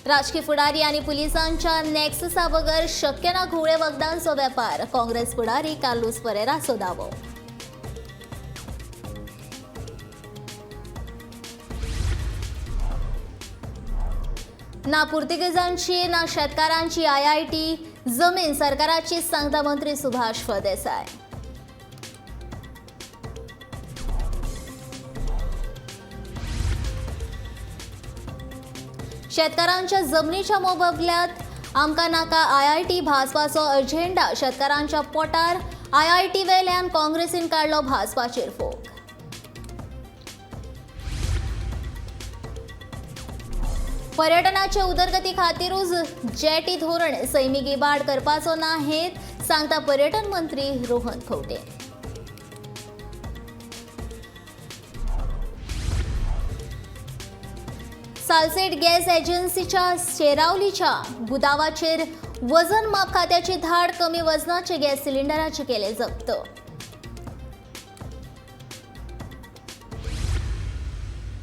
राजकी फुडारी आनी पुलिसांच्या नॅक्ससा बगर शक्य ना घुंवळे वखदांचो वेपार. काँग्रेस फुडारी कार्लूस परेराचो दावो. ना पुर्तुगेजांची ना शेतकारांची आयआयटी जमीन सरकाराची, सांगता मंत्री सुभाष फळदेसाय. शेतकारांच्या जमनीच्या मोबदल्यात आमकां नाका आयआयटी, भाजपाचो अजेंडा. शेतकारांच्या पोटार आयआयटी वेल्यान काँग्रेसीन काडलो भाजपाचेर फोग. पर्यटनाचे उदरगती खातीरूच जेटी धोरण, सैमीक इबाड करपाचो ना हेत, सांगता पर्यटन मंत्री रोहन खंवटे. सालसेट गॅस एजन्सीच्या शेरावलीच्या गुदावाचेर वजन माप खात्याची धाड, कमी वजनाचे गॅस सिलिंडराचे केले जप्त.